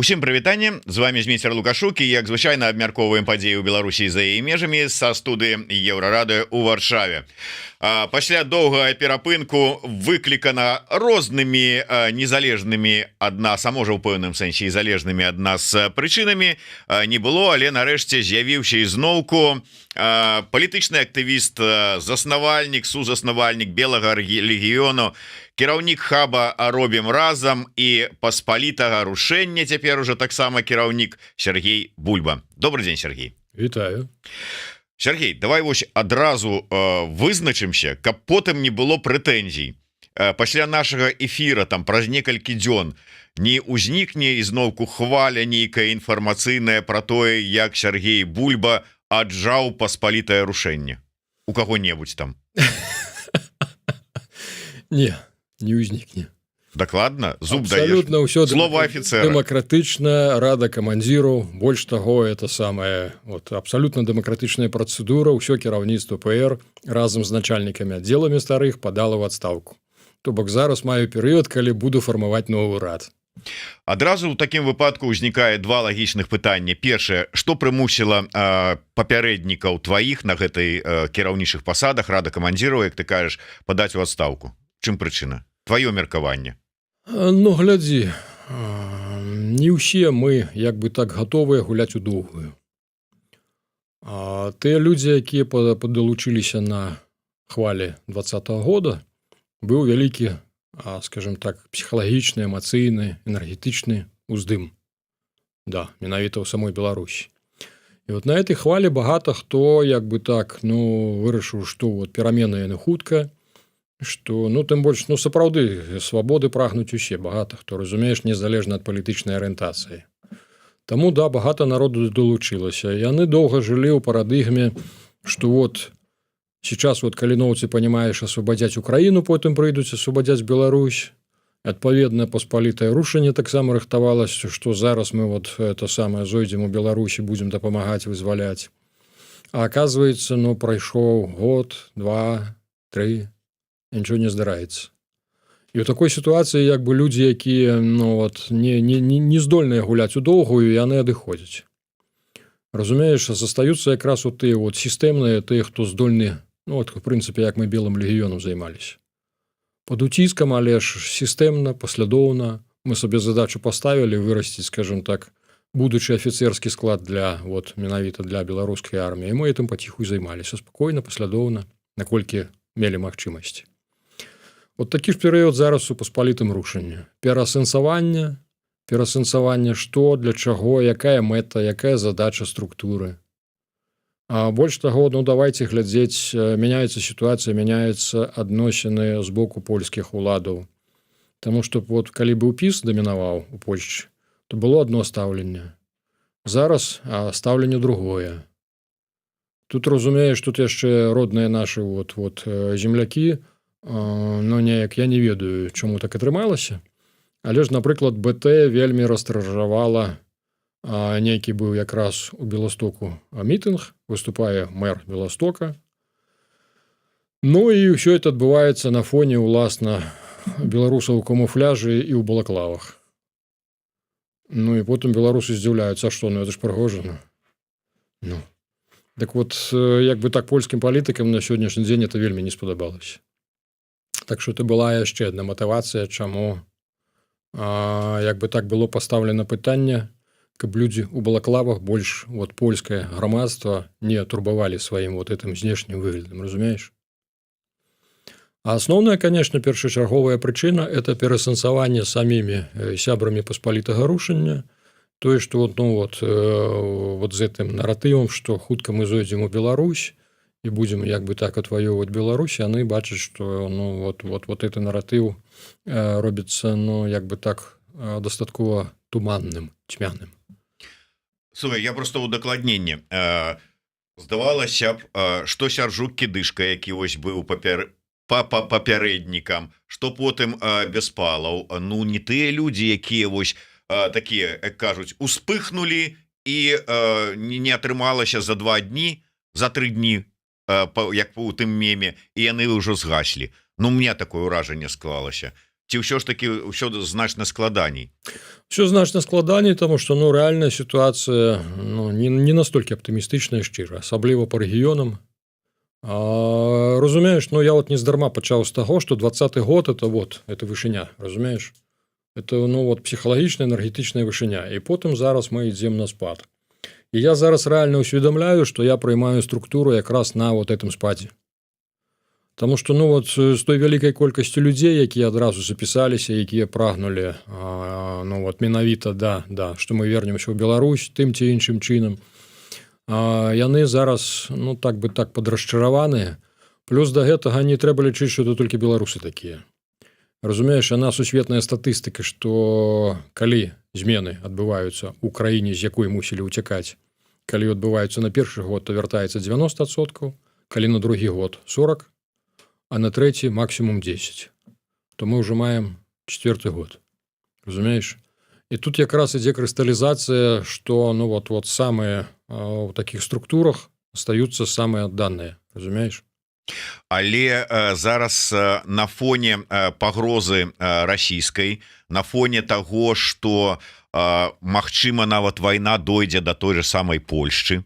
Усім прывітанне, з вамі Зміцер Лукашук, і, як звычайна, абмяркоўваем падзеі ў Беларусі за яе межамі са студыі Еўрарадыё у Варшаве. Пасля доўгага перапынку, выклікана рознымі незалежнымі ад нас, а можа, у пэўным сэнсе і залежнымі ад нас прычынамі, не было, але нарэшце з'явіўся ізноўку палітычны актывіст, заснавальнік, сузаснавальнік Белага легіёну, кіраўнік хаба «Робім разам» і «Паспалітага рушэння», цяпер ужо таксама кіраўнік, Сяргей Бульба. Добры дзень, Сяргей. Вітаю. Сяргей, давай вось адразу вызначымся, каб потым не было прэтэнзій. Пасля нашага эфіра, там, праз некалькі дзён не ўзнікне ізноўку хваля нейкая інфармацыйная про тое, як Сяргей Бульба аджаў «Паспалітае рушэнне» у каго-небудзь там. Не, не ўзнікне. Дакладна, зуб? Абсолютно ўсё. Слова офіцера. Дэмакратычна, рада камандзіраў, больш таго, это самое, вот, абсолютно дэмакратычная працэдура, ўсё кіраўніцтва ПР разам з начальнікамі аддзеламі старых падала в адстаўку. То бок зараз маю перыяд, калі буду фармаваць новы рад. Адразу ў такім выпадку ўзнікае два лагічных пытання. Першае: что прымусіла папярэднікаў тваіх на гэтай кіраўнічых пасадах, рада камандзіраў, як ты кажаш, падаць у адстаўку? Чым прычына, тваё меркаванне? Ну, глядзі, не ўсе мы як бы так гатовыя гуляць у доўгую. Тыя людзі, якія падалучыліся на хвалі 20-го года, быў вялікі, скажем так, псіхалагічны, эмацыйны, энергетычны уздым, да, менавіта ў самой Беларусі. І вот на этой хвалі багата хто як бы так, ну, вырашыў, што вот перамены яны хутка, что, ну, тым больш, ну, сапраўды свабоды прагнуць усе, багата хто, разумееш, незалежна ад палітычнай арыентацыі. Таму да, багата народу далучылася. Яны доўга жылі ў парадыгме, что вот сейчас вот каліноўцы, понимаешь, асвабадзяць Украіну, потым прыйдуць асвабадзяць Беларусь. Адпаведна, «Паспалітае рушанне» таксама рыхтавалася, что зараз мы вот это самое зойдзем у Беларусі, будем дапамагаць вызваляць. А оказывается, ну, прайшоў год, два, три, ничего не здараецца. І у такой сітуацыі як бы людзі, якія, ну, вот не здольныя гуляць у доўгую, яны адыходзяць, разумееш? Застаюцца якраз у тыя вот сістэмныя, тыя, хто здольны, ну, вот, в прынцыпе, як мы Белым легіёнам займаліся под уціскам, але ж сістэмна, паслядоўна. Мы сабе задачу поставілі вырасціць, скажем так, будучы афіцерскі склад для вот менавіта для беларускай арміі. Мы этим паціху займаліся, спакойна, паслядоўна, наколькі мелі магчымасці. Вот такі ж перыяд зараз у «Паспалітым рушанні», пераасэнсавання, пераасэнсаванне, што для чаго, якая мэта, якая задача структуры. А больш таго, ну, давайте глядзець, мяняецца сітуацыя, мяняецца адносіны з боку польскіх уладаў. Таму что вот калі быў ПіС, дамінаваў у Польшчы, то было одно стаўленне, зараз стаўленне другое. Тут, разумееш, тут яшчэ родныя наши вот землякі, но неяк, я не ведаю, чаму так атрымалася, але ж, напрыклад, БТ вельмі растражавала, нейкі быў якраз у Беластоку мітынг, выступае мэр Беластока. Ну і ўсё это адбываецца на фоне уласна беларусаў у камуфляжы і ў балаклавах. Ну і потым беларусы здзіўляюцца, што, ну, это ж прыгожана. Ну так вот, як бы так, польскім палітыкам на сённяшні дзень это вельмі не спадабалася. Так что это была яшчэ одна матывацыя, чаму як бы так было поставлена пытанне, каб людзі у балаклавах больш вот польскае грамадства не турбавалі сваім вот этим знешнім выглядам, разумееш? А асноўная, конечно, першачарговая прычына — это перасэнсаванне самімі сябрамі «Паспалітага рушання», тое, что вот, ну, вот з гэтым наратывам, что хутка мы зойдзем у Беларусь і будем як бы так отвоёвывать Беларусь, яны бачаць, что, ну, вот это наратыў робіцца, ну, як бы так, дастаткова туманным, цьмяным. Слухай, я просто удакладненне. Здавалася б, что Сяржук Кідышка, які вось быў папярэднікам, что потым Беспалаў, ну, не тыя людзі, якія вось такія, як кажуць, успыхнули і не атрымалася за 2 дні, за 3 дні, як у тым меме, і яны ўжо згаслі. Ну, мне такое ўражанне склалася. Ці ўсё ж таки ўсё значна складаней? Все значна складаней, тому что, ну, рэальная сітуацыя, ну, не настолькі аптымістычная, шчыра, асабліва по рэгіёнам. Разумееш, ну, я вот нездарма пачаў з таго, что 20-ы год — это вот это вышыня, разумееш, это, ну, вот псіхалагічная, энергетычная вышыня, і потым зараз мы ідзем на спад. І я зараз рэальна усведамляю, что я прыймаю структуру якраз на вот этом спадзе. Таму что, ну, вот з той вялікай колькасцю людзей, якія адразу запісаліся, якія прагнулі, ну, вот менавіта, да, что мы вернемся ў Беларусь тым ці іншым чынам, яны зараз, ну, так бы так, падрасчараваныя. Плюс да гэтага не трэба лічыць, что это толькі беларусы такія, разумееш, яна сусветная статыстыка, что калі змены адбываюцца ў краіне, з якой мусілі ўцякаць, калі адбываюцца на першы год, то вяртаецца 90%, калі на другі год — 40, а на трэці максимум 10. То мы уже маем четвертый год, разумееш. І тут якраз ідзе крысталізацыя, что, ну, вот самые у таких структурах остаются самые адданыя, разумееш. Але зараз на фоне пагрозы расійскай, на фоне того, что, магчыма, нават вайна дойдзе до той же самой Польшчы,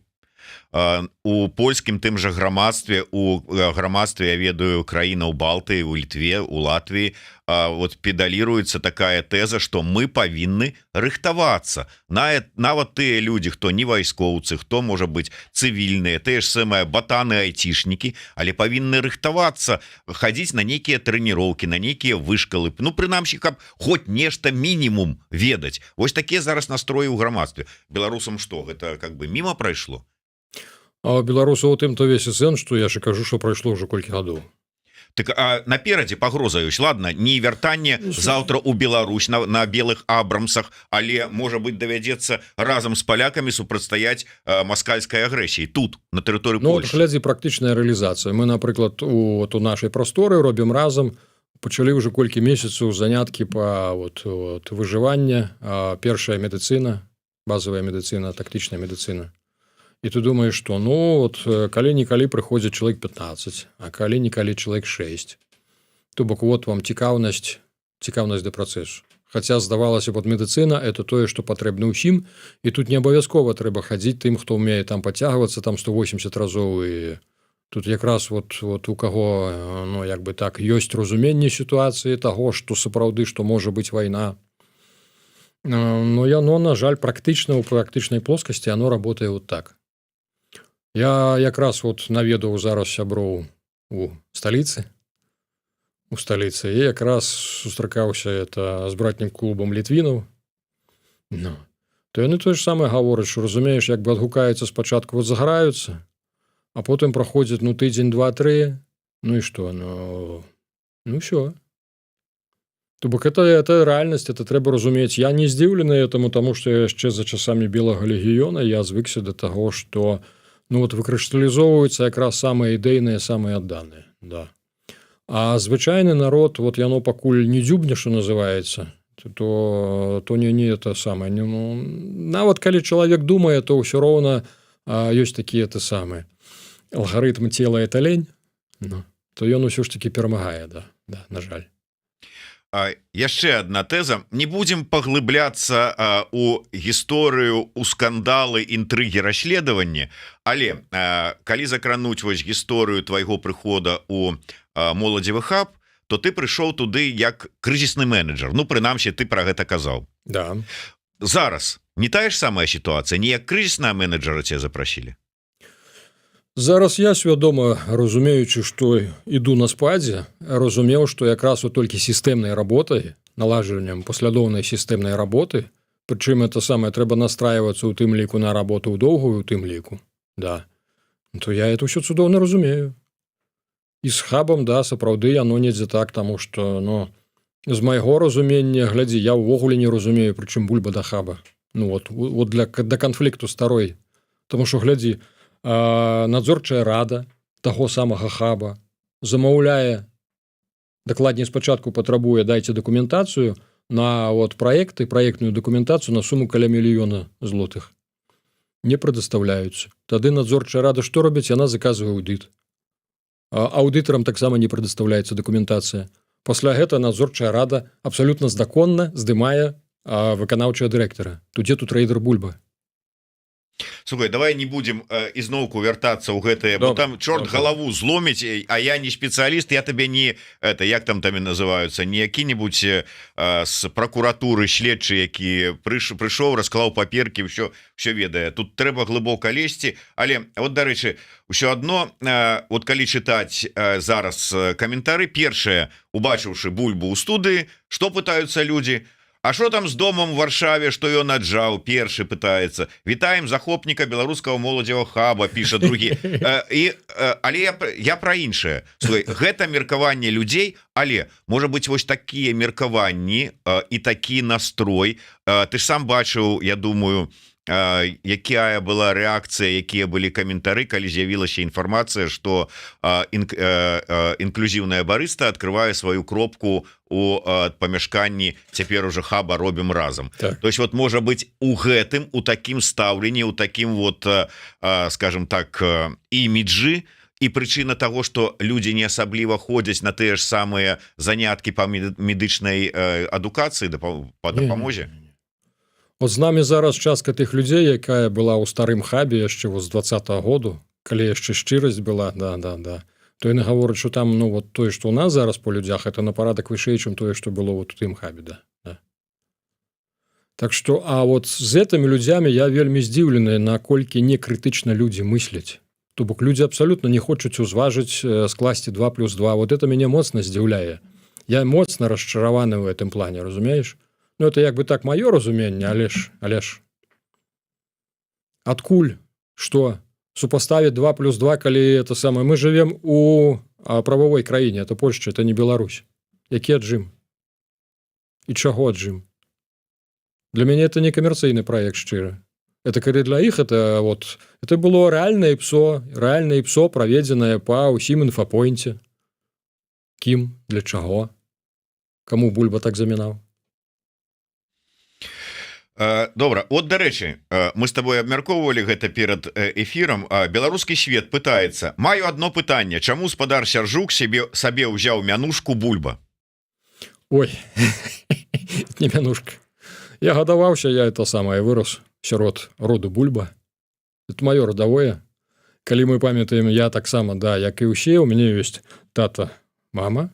у польскім тым жа грамадстве, у грамадстве, я ведаю, краіна ў Балтыі, у Літве, у Латвіі, вот педаліруецца такая тэза, что мы павінны рыхтавацца. Нават тыя люди, хто не вайскоўцы, хто можа быть цывільныя, тыя ж самыя батаны, айцішнікі, але павінны рыхтавацца, хадзіць на нейкія трэніроўкі, на нейкія вышкалы, ну, прынамсі, каб хоть нешта мінімум ведаць. Вось такія зараз настроі ў грамадстве. Беларусам что, гэта как бы мимо прайшло? А беларусаў у тым то весь сэнс, что я же кажу, что прайшло уже колькі гадоў. Так а наперадзе пагроза ёсць. Ладно, не вяртанне, ну, завтра у Беларусь на белых абрамсах, але, можа быть, давядзецца разам з палякамі супрацьстаяць маскальскай агрэсіі тут, на тэрыторыі. Ну, глядзі, практычная рэалізацыя. Мы, напрыклад, у вот, у нашай прасторы робім разам, пачалі уже колькі месяцаў заняткі по вот выжывання, першая медыцына, базовая медыцына, тактычная медыцына. І ты думаешь, что, ну, вот калі-нікалі прыходзіць чалавек 15, а калі-нікалі чалавек 6. То бок вот вам цікаўнасць, цікаўнасць да працэсу. Хаця, здавалася б, медыцына — это тое, что патрэбна ўсім, і тут не абавязкова трэба хадзіць тым, хто умее там пацягвацца там 180 разоў. І тут якраз вот у каго, ну, як бы так, ёсць разуменне сітуацыі, таго, что сапраўды, што можа быць вайна. Но яно, на жаль, практычна, у практычнай плоскасці оно работае вот так. Я якраз вот наведаў зараз сяброў у сталіцы і якраз сустракаўся это з братнім клубам літвінаў. Ну, то яны тое ж самае гавораць, що, разумееш, як бы адгукаецца спачатку, вот загараюцца, а потым праходзіць, ну, тыдзень, два, тры, ну і что? Ну все. То бок это рэальнасць, это трэба разумець. Я не здзіўлены этому, тому что яшчэ за часамі Белага легіёна я звыкся до таго, что, ну, вот выкрышталізоўваюцца якраз самыя ідэйныя, самыя адданыя, да. А звычайны народ, вот яно пакуль не дзюбне, что называется, то не это самое не, ну, нават калі чалавек думае, то ўсё роўна ёсць такія это самые алгарытм тела, это лень, ну, то ён усё ж таки перамагае, да, на жаль. Яшчэ одна тэза. Не будем паглыбляцца у гісторыю, у скандалы, інтрыгі, расследаванні, але калі закрануць вось гісторыю твайго прыхода у Моладзевы хаб, то ты прыйшоў туды як крызісны менеджер. Ну, прынамсі, ты про гэта казаў. Да. Зараз не тая ж самая сітуацыя? Не як крызісная менеджера тебе запрасілі? Зараз я, свядома разумеючы, што іду на спадзе, разумеў, што якраз вот толькі сістэмнай работай, налажваннем паслядоўнай сістэмнай работы, прычым это самае трэба настраивацца у тым ліку на работу ў доўгую, у тым ліку, да, то я это ўсё цудоўна разумею. І з хабам, да, сапраўды яно недзе так, таму што, ну, з майго разумення, глядзі, я ўвогуле не разумею, прычым Бульба да хаба. Ну вот для канфлікту старой. Таму що, глядзі, надзорчая рада таго самага хаба замаўляе, дакладней, спачатку патрабуе: дайце дакументацыю на вот праекты, праектную дакументацыю на суму каля мільёна злотых. Не прадастаўляюцца. Тады надзорчая рада што робіць? Яна заказвае аўдыт. Аўдытарам таксама не прадастаўляецца дакументацыя. Пасля гэта надзорчая рада абсалютна законна здымае выканаўчага дырэктара. Тут дзе тут рэйдер Бульба? Слухай, давай не будем ізноўку вяртацца ў гэтае, бо там чорт галаву зломіць, а я не спецыяліст, я табе не это, як там і называются, не які-нибудь з пракуратуры следчы, які прыйшоў, расклаў паперкі, все ведае. Тут трэба глыбока лезці. Але вот, дарэчы, ўсё одно вот калі чытаць зараз каментары, першае, убачыўшы Бульбу ў студыі, что пытаются люди: «А что там с домом в Варшаве, что ён аджаў?» Першы пытается. «Вітаем захопніка беларускага моладзевага хаба», піша другі. І але я про іншае. Гэта меркаванне людзей, але можа быть, вось такія меркаванні і такі настрой, ты ж сам бачыў, я думаю, якая была рэакцыя, якія былі каментары, калі з'явілася інфармацыя, что інклюзіўная барыста открывае сваю кропку у памяшканні цяпер уже хаба «Робім разам», так. То есть вот, можа быть, у гэтым, у такім стаўленні, у такім вот, скажем так, іміджы і прычына того, что люди не асабліва ходзяць на тыя ж самыя заняткі по медычнай адукацыі, да, по дапамозе. Вот з намі зараз частка тых людзей, якая была ў старым хабе яшчэ вот з 20-го году, калі яшчэ шчырасць была, да, то яны гавораць, что там, ну вот тое, что у нас зараз по людзях, это на парадак вышэй, чым тое, что было вот у тым хабе, да. Так что, а вот з гэтымі людзямі я вельмі здзіўлены, наколькі не крытычна людзі мысляць. То бок людзі абсалютна не хочуць узважыць, скласці 2 плюс 2. Вот это мяне моцна здзіўляе. Я моцна расчараваны в этом плане, разумееш? Ну, это як бы так, маё разуменне, але ж адкуль, что супоставить 2 плюс 2, калі это самое, мы живем у правовой краіне, это Польша, это не Беларусь. Які отжим і чаго отжим? Для мяне это не камерцыйны проект, шчыра. Это калі для іх это вот, это было рэальнае ПСО, рэальнае ПСО, праведзенае па ўсім інфапойнце. Кім, для чаго, кому Бульба так замінаў? Добра, от, дарэчы, мы с тобой абмяркоўвалі гэта перад эфірам. Беларускі свет пытается: «Маю одно пытанне: чаму спадар Сяржук сабе ўзяў мянушку Бульба?» Ой, не мянушка. Я гадаваўся, я это самое, вырос сярод роду Бульба, это маё родовое. Калі мы памятаем, я таксама, да, як і ўсе, у мяне ёсць тата, мама,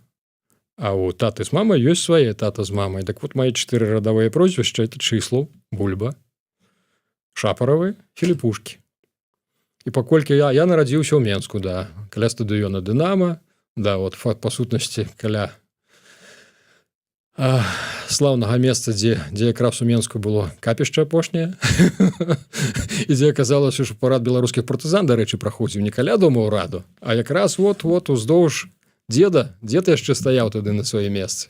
а у таты з мамай ёсць свае тата з мамай. Так вот, мои чатыры радавыя прозвішча — это Чыслаў, Бульба, Шапаравы, Філіпушкі. І паколькі я нарадзіўся ў Менску, да, каля стадыёна «Дынама», да, вот па сутнасці каля слаўнага месца, дзе якраз у Менску было капішча апошняе і дзе аказалася, що парад беларускіх партызан, дарэчы, праходзіў не каля дома ўраду, а якраз вот уздоўж деда. Дед яшчэ стаяў тады на сваім месцы,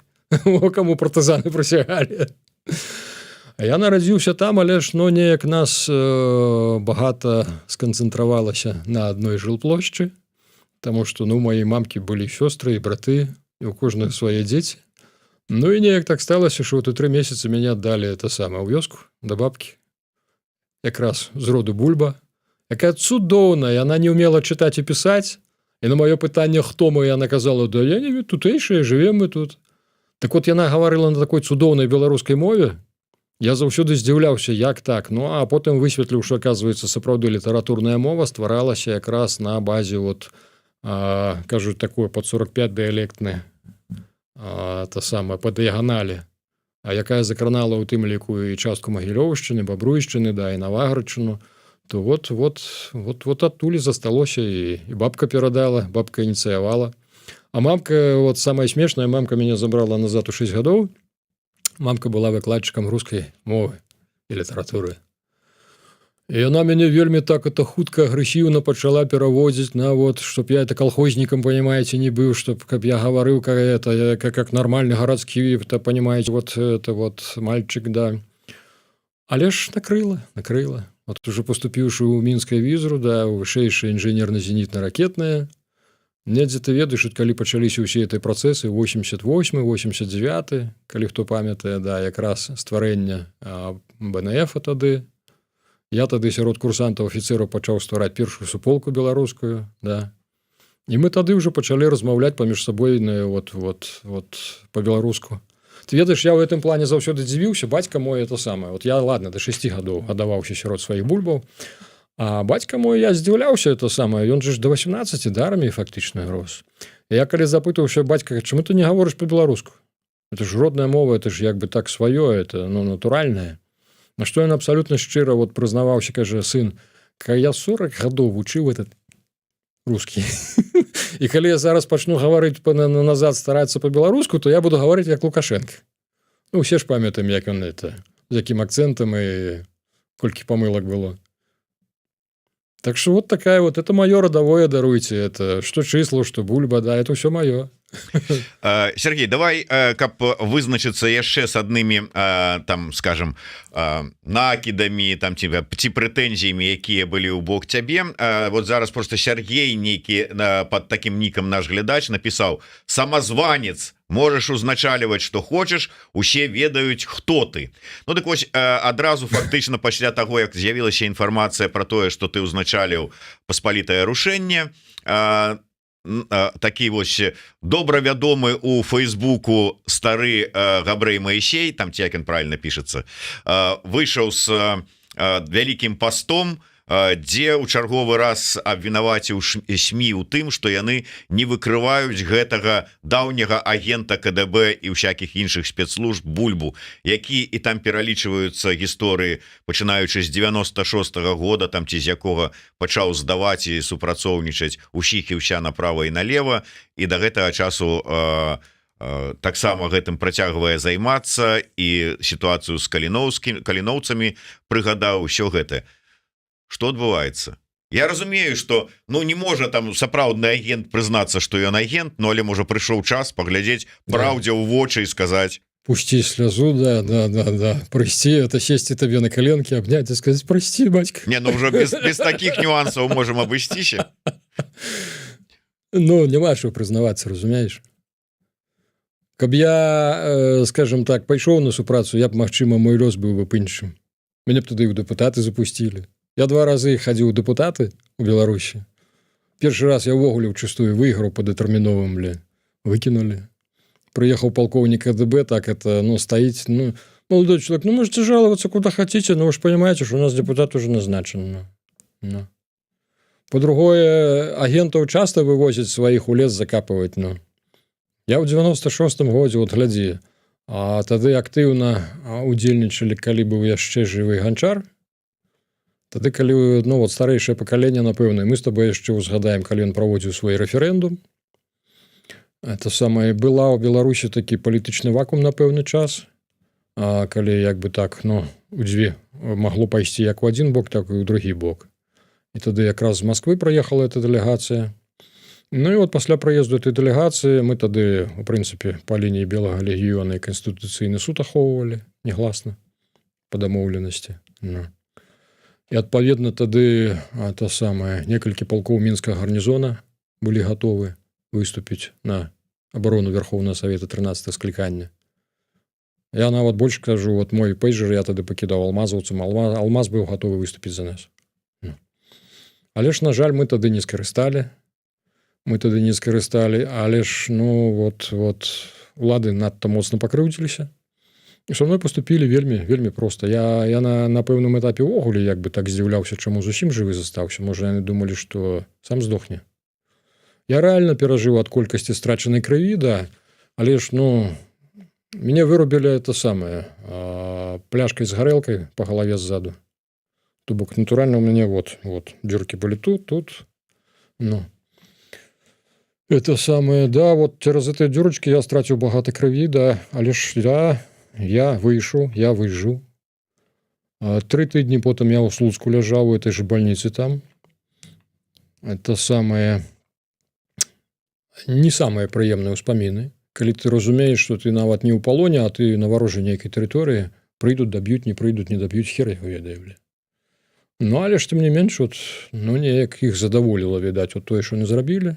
каму партызаны прысягалі. А я нарадзіўся там, але ж, ну, неяк нас багата сканцэнтравалася на адной жылплошчы. Таму что, ну, моей мамкі былі сёстры і браты, і у кожных свае дзеці. Ну і неяк так сталася, що вот у 3 месяцы мяне аддалі это самое, ў вёску да бабкі, якраз з роду Бульба, якая цудоўная, она не умела чытаць і пісаць. І на маё пытанне, хто мы, яна казала: «Да я не тутэйшая, жывем мы тут». Так вот, яна гаварыла на такой цудоўнай беларускай мове, я заўсёды здзіўляўся, як так. Ну а потым высветліў, что, оказывается, сапраўды літаратурная мова стваралася якраз на базе вот, кажуць, такое под 45 дыялектны, та самая по дыяганалі, а якая закранала у тым ліку і частку Магілёўшчыны, Бабруйшчыны, да, і Наваградчыну. То вот адтуль засталося, і бабка перадала, бабка ініцыявала. А мамка, вот самое смешное, мамка меня забрала назад у 6 гадоў. Мамка была выкладчыкам рускай мовы і літаратуры. І яна мяне вельмі так это хутка, агрэсіўна пачала пераводзіць на вот, чтоб я это колхозником, понимаете, не быў, чтоб каб я гаварыў как это, как нормальный городский, это, понимаете, вот это вот мальчик, да. Але ж накрыла, накрыла. Вот уже поступіўшы ў мінскае ВІЗРУ, да, вышэйшая інжынерна-зенітна-ракетная, недзе ты ведаеш, калі пачаліся ўсе этой працэсы, 88, 89, калі хто памятае, да, якраз стварэння БНФ, тады я тады сярод курсантаў, офіцераў пачаў ствараць першую суполку беларускую, да. І мы тады ўжо пачалі размаўляць паміж сабой на вот по-беларуску. Ты ведаеш, я ў гэтым плане заўсёды дзівіўся. Бацька мой, это самое, вот я, ладно, до 6 гадоў гадаваўся сярод сваіх бульбаў, а бацька мой, я здзіўляўся, это самое, ён же ж до 18 да арміі фактычна рос. Я калі запытаўся: «Бацька, чаму ты не гаворыш по-беларуску? Это ж родная мова, это ж як бы так сваё, это, ну, натуральное». На што ён абсалютна шчыра вот прызнаваўся, кажа: «Сын, я 40 гадоў вучыў этот русский, і калі я зараз пачну гаварыць назад, стараться по-беларуску, то я буду гаварыць як Лукашенко». Ну, усе ж памятаем, як он это, з якім акцэнтам і колькі памылак было. Так что вот такая вот, это маё родовое, даруйте, это что число, что бульба, да, это все маё. Сергей, давай, каб вызначыцца яшчэ с аднымі там, скажем, накідамі там тебе ці прэтэнзіямі, якія былі ў бок цябе. Вот зараз просто Сергей нейкі под таким нікам, наш глядач, напісаў: «Самозванец, можешь узначальваць что хочешь, усе ведаюць, хто ты». Ну так вось, адразу фактычна пасля таго, як з'явілася інфармацыя про тое, что ты узначаліў «Паспалітае рушэнне», такі вось добра вядомы у фейсбуку стары габрэй Маісей там, ці як ён правильно пишется, выйшаў с вялікім постом, дзе ў чарговы раз абвінаваціў СМІ у тым, что яны не выкрываюць гэтага даўняга агента КДБ і ўсякіх іншых спецслужб Бульбу, які, і там пералічваюцца гісторыі, пачынаючы з 96-го года там ці з якога, пачаў здаваць і супрацоўнічаць усіх і ўся направо і налево, і до гэтага часу таксама гэтым працягвае займацца, і сітуацыю з Каліноўскім, каліноўцамі прыгадаў, усё гэта. Что адбываецца? Я разумею, что, ну, не можа там сапраўдны агент прызнацца, что ён агент, но але можа, прыйшоў час паглядзець праўдзе ў вочы і сказать? Пусти слезу, да, прости, это сесть тебе на коленки, обнять и сказать: «Прости, батька». Не, ну уже без таких нюансов можем обысціся. Ну, няма чего прызнавацца, разумееш. Каб я, скажем так, пайшоў на супрацу, я б, магчыма, мой лёс быў бы іншым. Мяне б туды ў дэпутаты запусцілі. Я два разы хадзіў у дэпутаты у Беларусі. Першы раз я ўвогуле ўчыстую выйграў по датэрміновым, бля, выкінулі. Прыехаў полковник КДБ, так это, ну, стоит: «Ну, молодой человек, ну, можете жаловаться куда хотите, но вы же понимаете, что у нас депутат уже назначен». Ну. По-другое, агентаў часто вывозят своих у лес закапывать, ну. Я ў 96-м годзе, вот глядзі, а тады актыўна удзельнічалі, калі быў яшчэ жывы Ганчар. Тады, калі, ну, вот старэйшае пакаленне, напэўна, мы с тобой яшчэ ўзгадаем, калі ён праводзіў свой рэферэндум. Это самае, была ў Беларусі такі палітычны вакуум на пэўны час, калі як бы так, ну, у дзве магло пайсці, як у адзін бок, так і ў другі бок. І тады якраз з Москвы праехала эта дэлегацыя. Ну і вот пасля праезду этой дэлегацыі мы тады, у прынцыпе, па лініі Белага легіёна і Канстытуцыйны суд ахоўвалі негласна па дамоўленасці. Ну. І адпаведна тады то самае, некалькі палкоў Мінскага гарнізона былі гатовы выступіць на абарону Верховного Совета 13 склікання. Я нават больш кажу, вот мой пейджер я тады пакідаў алмазаўцам, Алмаз быў гатовы выступіць за нас. Ну. Але ж, на жаль, мы тады не скарысталі. Мы тады не скарысталі, але ж, ну, вот улады надта моцна пакрыўдзіліся. І со мной поступили вельмі, вельмі просто. Я на пэўным этапе увогуле як бы так здзіўляўся, чаму зусім жывы застаўся. Можа, яны думалі, што сам здохне. Я реально перажыў ад колькасці страчанай крыві, да, але ж, ну, мяне вырубілі, это самое, пляшкай з гарэлкай по галаве ззаду. То бок натуральна у мяне вот дзюркі былі тут, тут, ну. Это самое, да, вот цераз этой дзюрочки я страціў багата крыві, да, але ж я выйшаў, я выжыў. 3 тыдні потым я ў Слуцку ляжаў у этой же больнице там. Это самое, не самыя прыемныя ўспаміны, калі ты разумееш, что ты нават не ў палоне, а ты на варожай нейкай тэрыторыі: прыйдуць, даб'юць, не прыйдуць, не даб'юць, хер яго ведае, бля. Ну, але ж тым не менш, вот, ну, неяк іх задаволіла, відаць, вот тое, що не зрабілі.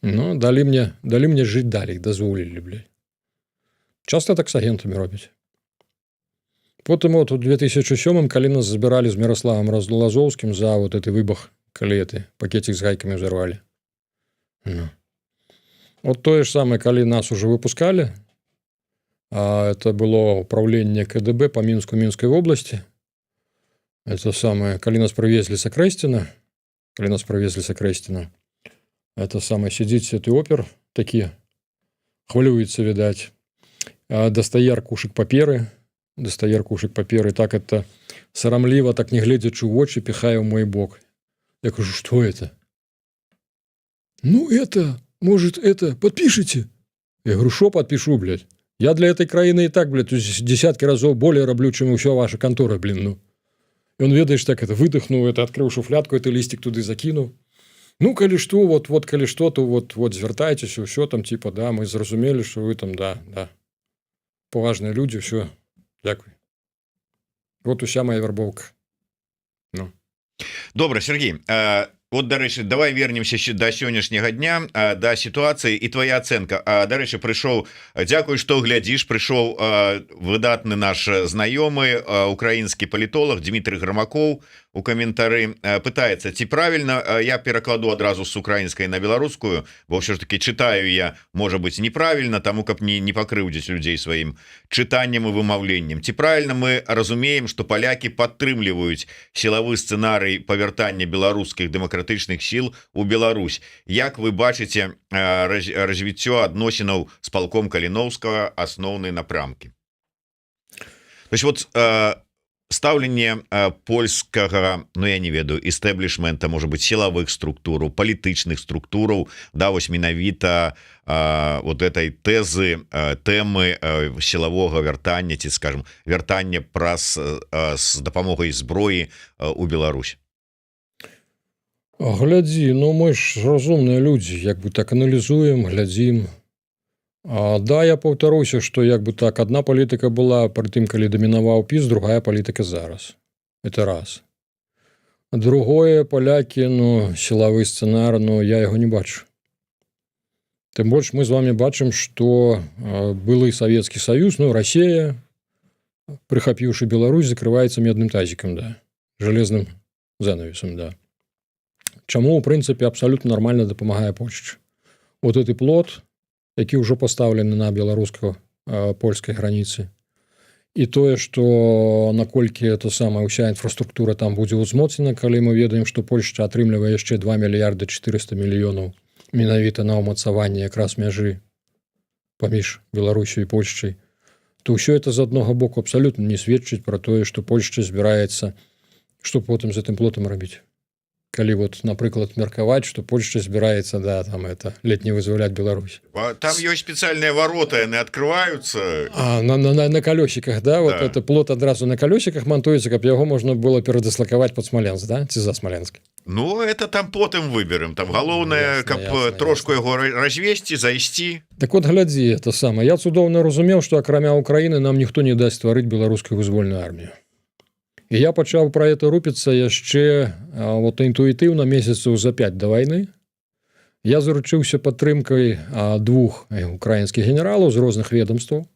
Ну, далі мне жыць далей, дазволілі, бля. Часто так з агентамі робяць. Потым вот у 2007, калі нас забіралі з Міраславам Лазоўскім за вот гэты выбух, калі ты пакетик з гайкамі взорвали. Ну. Вот тое ж самае, калі нас уже выпускали, это было управление КДБ по Минску Минской области, это самое, калі нас привезли с Окрестина, калі нас привезли с Окрестина, это самое, сидит это опер такі, хвалюецца, відаць, дастае аркушык паперы, дастае аркушык паперы, так это сарамліва, так, не гледзячы ў вочы, піхае ў мой бок. Я кажу: «Что это?» «Ну, это, может, это, подпишите». Я говорю: «Шо подпишу, блядь? Я для этой краіны и так, блядь, десятки разоў более раблю, чым ўсё ваша контора, блин, ну». И он, ведаеш, так это выдохнул, это, открыл шуфлятку, это листик туды закинул: «Ну, калі что, вот, вот, калі что, то вот, вот, звяртайцеся, ўсё там, типа, да, мы зразумелі, что вы там, да, поважные люди, все, дзякуй». Вот уся моя вербовка. Ну. Добра, Сергей, вот, дарэчы, давай вернемся до сённяшняга дня, да сітуацыі і твоя ацэнка. Дарэчы, прыйшоў, дзякуй, что глядзіш, прыйшоў выдатны наш знаёмы, украінскі палітолог Дмітрий Грамакоў, у каментары пытаецца, ці правильно я перакладу адразу с украінскай на беларускую, бо ўсё ж таки чытаю я, можа быть, неправильно, таму каб не пакрыўдзіць людзей сваім чытаннем і вымаўленнем: ці правильно мы разумеем, что палякі падтрымліваюць сілавы сцэнарый павяртання беларускіх дэмакратычных сіл у Беларусь? Як вы бачыце развіццё адносінаў з палком Каліноўскага, асноўныя напрамкі? То есть вот стаўленне польскага, ну, я не ведаю, істэблішмента, может быть, сілавых структураў, палітычных структураў, да вось менавіта вот этой тэзы, тэмы сілавога вяртання ці, скажем, вяртання праз з дапамогай зброі у Беларусь? Глядзі, ну, мы ж разумныя людзі, як бы так, аналізуем, глядзім. Да, я паўтаруся, што як бы так, одна палітыка была пры тым, калі дамінаваў ПіС, другая палітыка зараз. Это раз. Другое, палякі, ну, сілавы сцэнар, но я яго не бачу. Тым больш мы з вами бачым, што былы Савецкі Саюз, ну, Расія, прыхапіўшы Беларусь, закрываецца медным тазиком, да, железным занавесом, да. Чаму, у прынцыпе, абсолютно нормально дапамагае Польшча. Вот этот плот, які ўжо пастаўлены на беларуска-польскай граніцы, і тое, что наколькі это самая ўся інфраструктура там будзе ўзмоцнена, калі мы ведаем, что Польшча атрымлівае яшчэ 2 мільярды 400 мільёнаў менавіта на ўмацаванне якраз мяжы паміж Беларусю і Польшчай, то ўсё это з аднаго боку абсалютна не сведчыць про тое, что Польшча збіраецца. Что потым з гэтым плотам рабіць, калі вот, напрыклад, меркаваць, что Польшча збіраецца, да, там это, ледь не вызваляць Беларусь? Там ёсць спецыяльныя ворота, яны открываются. А, на колесиках, да, вот. Это плот адразу на колесиках монтуецца, каб яго можна было перадыслакаваць под Смоленск, да, ці за Смоленск. Ну, это там потым выберем, там галоўнае, каб трошку яго развесці, зайсці. Так вот, глядзі, это самое, я цудоўна разумеў, что акрамя Украіны нам ніхто не дасць стварыць беларускую вызвольную армію. І я пачаў про это рупіцца яшчэ вот інтуітыўна месяцаў за 5 да вайны. Я заручыўся падтрымкай двух украінскіх генералаў з розных ведомстваў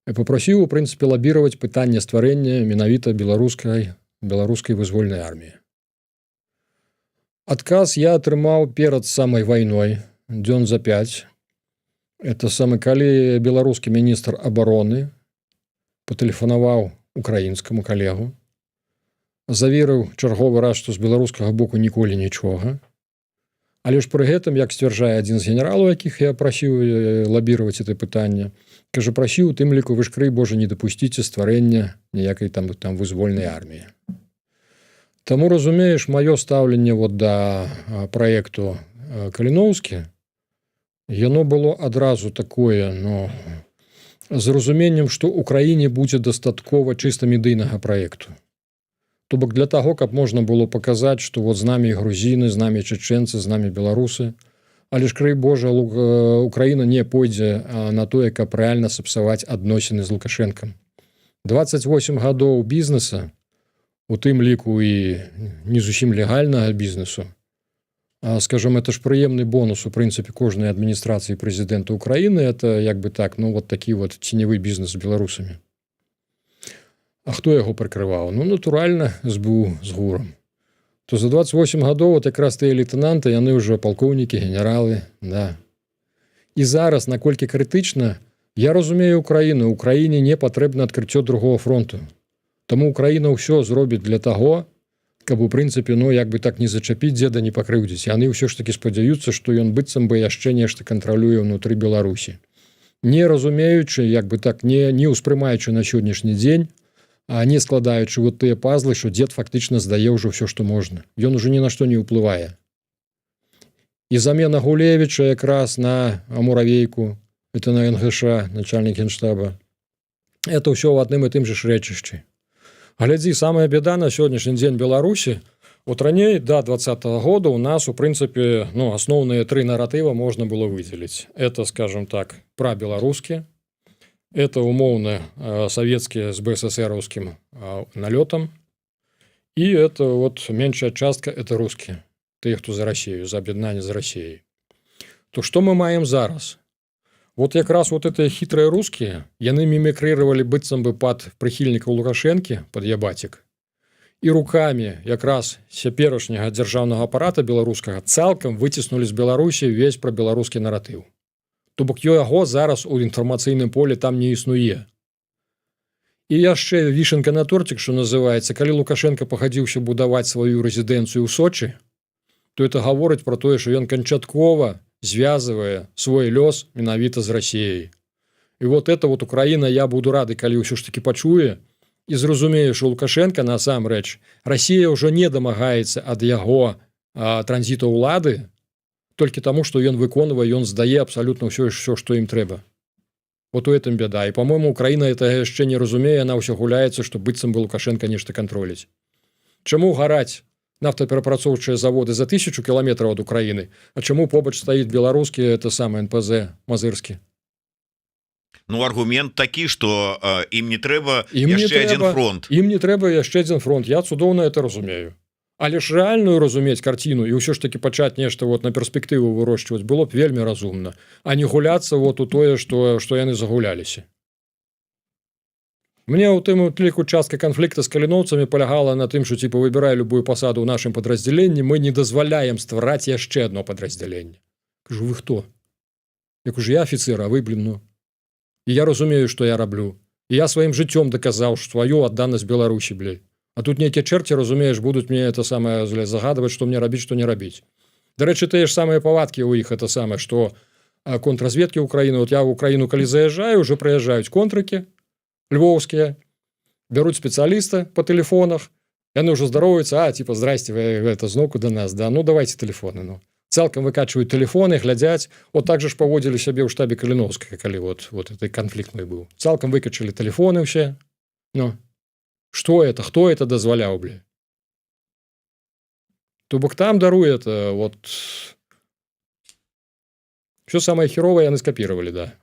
і попросіў, у прынцыпе, лабіраваць пытанне стварэння менавіта беларускай вызвольнай арміі. Адказ я атрымаў перад самай вайной, дзён за 5. Это самы, калі беларускі міністр абароны патэлефанаваў украінскаму калегу, заверыў чарговы раз, што з беларускага боку ніколі нічога. Але ж пры гэтым, як сцвярджае адзін з генералаў, якіх я прасіў лабіраваць это пытанне, кажа, прасіў у тым ліку: «Вы ж, крый Божа, не дапусціце стварэння ніякай там вызвольнай арміі». Таму, разумееш, маё стаўленне вот да праекту Каліноўскі, яно было адразу такое, но з разуменнем, што Украіне будзе дастаткова чыста медыйнага праекту. То бок для таго, каб можна было паказаць, што вот з намі грузіны, з намі чачэнцы, з намі беларусы, але ж, крый Божа, Украіна не пойдзе на тое, каб рэальна сапсаваць адносіны з Лукашэнкам. 28 гадоў бізнеса, у тым ліку і не зусім легальнага бізнесу, скажем, это ж прыемны бонус, у прынцыпе, кожнай адміністрацыі прэзідэнта Украіны, это як бы так, ну, вот такі вот ценевы бізнес з беларусамі. А хто яго прыкрываў? Ну, натуральна, СБУ з ГУРам. То за 28 гадоў вот якраз тыя лейтенанты, яны ўжо палкоўнікі, генералы, да. І зараз наколькі крытычна, я разумею Украіну, Украіне не патрэбна адкрыццё другого фронту. Таму Украіна ўсё зробіць для таго, каб у прынцыпе, ну, як бы так, не зачапіць дзеда, не пакрыўдзіць. Яны ўсё ж таки спадзяюцца, што ён быццам бы яшчэ нешта кантралюе ўнутры Беларусі, не разумеючы, як бы так, не ўспрымаючы на сённяшні дзень, а не складаючы вот тыя пазлы, що дзед фактычна здае ўжо ўсё, што можна. Ён уже ні на што не ўплывае. І замена Гулевича якраз на Муравейку, это на НГШ, начальнік генштаба, это ўсё ў адным і тым же ж рэчышчы. Глядзі, самая беда на сённяшні дзень Беларусі: вот раней, до 20-го года, у нас у прынцыпе, ну, асноўныя тры наратыва можна было выделить. Это, скажем так, пра беларускі, это умоўна савецкія з бССРаўскім налётам, і это вот меншая частка, это русские, тыя, хто за Россию, за аб'яднанне з Россией. То что мы маем зараз? Вот якраз вот это хитрые русские, яны мімікрировали быццам бы под прыхільнікаў Лукашэнкі, под ябацік, і руками якраз цяперашняга дзяржаўнага апарата беларускага цалкам выціснулі з Беларусі весь пра беларускі наратыў. То бок яго зараз у інфармацыйным поле там не існуе. І яшчэ вішенка на тортик, что называется, калі Лукашенко пагадзіўся будаваць сваю рэзідэнцыю ў Сочи, то это гаворыць про тое, что ён канчаткова звязвае свой лёс менавіта з Россией. І вот это вот Украина, я буду рады, калі ўсё ж таки пачуе і зразумее, что Лукашенко насамрэч, Россия ўжо не дамагаецца ад яго транзіту ўлады толькі таму, что ён выконвае, ён здае абсалютна ўсё, все, что ім трэба. Вот у этом беда. І, по-моему, Украина это яшчэ не разумее, она ўсё гуляецца, что быццам бы Лукашенко нешта кантроліць. Чаму гараць нафтаперапрацоўчыя заводы за 1000 кіламетраў ад Украіны, а чаму побач стаіць беларускі, это самое, НПЗ мазырскі? Ну, аргумент такі, что ім не трэба Ім не яшчэ один трэба. фронт. Ім не трэба яшчэ адзін фронт, я цудоўна это разумею. Але ж рэальную разумець карціну і ўсё ж таки пачаць нешта вот на перспектыву вырошчваць было б вельмі разумна, а не гуляцца вот у тое, что яны загуляліся. Мне у тым ліку частка канфлікта з каліноўцамі палягала на тым, что типа выбирай любую пасаду ў нашым падраздзяленні, мы не дазваляем ствараць яшчэ одно падраздзяленне. Кажу: «Вы хто?» Як уже я офіцер, а вы, блин, ну, і я разумею, что я раблю, і я сваім жыццём даказаў сваю адданасць Беларусі, блядь. А тут нейкія чэрці, разумееш, будуць мне это самое загадваць, что мне рабіць, что не рабіць. Дарэчы, тыя ж самыя павадкі у іх, это самое, что контрразведкі Украіны. Вот я в Украіну калі заязджаю, уже прыязджаюць контрыкі львоўскія, бяруць спецыяліста по телефонах, яны уже здароваюцца: «А, типа, здрасте, вы это, зноўку до нас, да? Ну, давайте телефоны». Ну, цалкам выкачваюць телефоны, глядзяць. Вот так же ж паводзілі сябе ў штабе Каліновскага, калі вот этот конфликт мой быў, цалкам выкачалі телефоны все. Ну что это, хто это дазваляў, бля? То бок там, даруе, это вот все самое херовое яны скопировали, да.